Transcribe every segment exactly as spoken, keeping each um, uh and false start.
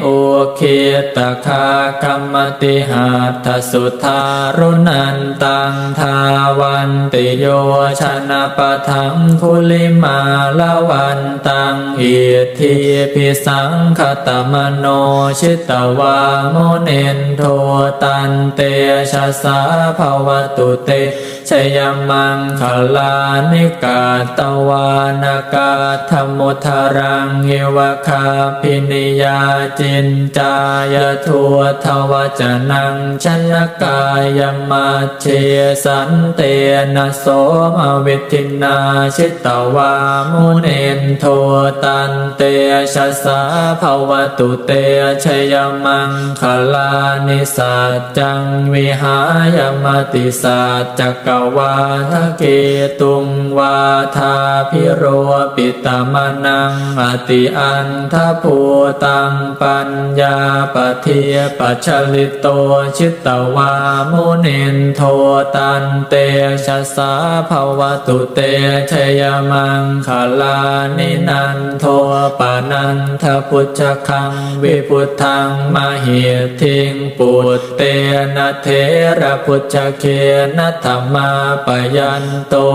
Ukkhittakhaggamatihatthasudāruṇantaṃ dhāvantiyojanapathaṅgulimālavantaṃ iddhībhisaṅkhatamano jitavā munindo tantejasā bhavatu te jayamaṅgalāni. Katvāna kaṭṭhamudaraṃ iva gabbhinīyā ciñcāya duṭṭhavacanaṃ janakāyamajjhe santena somavidhinā jitavā munindo tantejasā bhavatu te jayamaṅgalāni. Sac caṃ vihāya matisaccakavādaketuṃ vādābhiropitamanaṃ atiandhabhūtaṃ paññāpadīpajalito jitavā munindo tantejasā bhavatu te jayamaṅgalāni. Nandopanandabhujagaṃ vibudhaṃ mahiddhiṃ put tena therabhujagena damāpayanto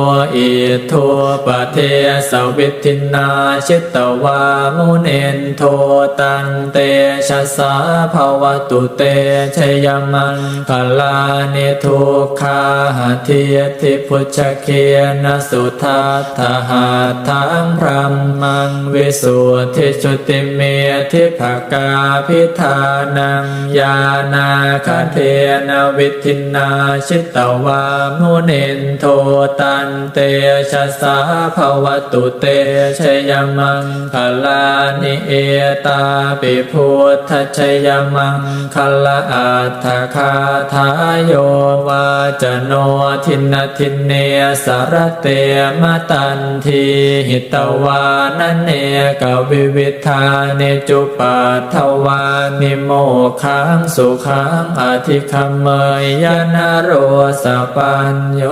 iddhūpadesavidhinā jitavā munindo tantejasā bhavatu te jayamaṅgalāni. Duggāhadiṭṭhibhujagena sudaṭ ṭhahatthaṃ brahmaṃ visuddhijutimiddhibakābhidhānaṃ ñāṇāgadena vidhinā jitavā munindo tantejasā bhavatu te jayamaṅgalāni. Etāpi buddhajayamaṅ galaaṭṭhagāthā yo vācano dinadine sarate matandī hitvānanekavividhāni cupaddavāni mokkhaṃ sukhaṃ adhigameyya naro sapañño.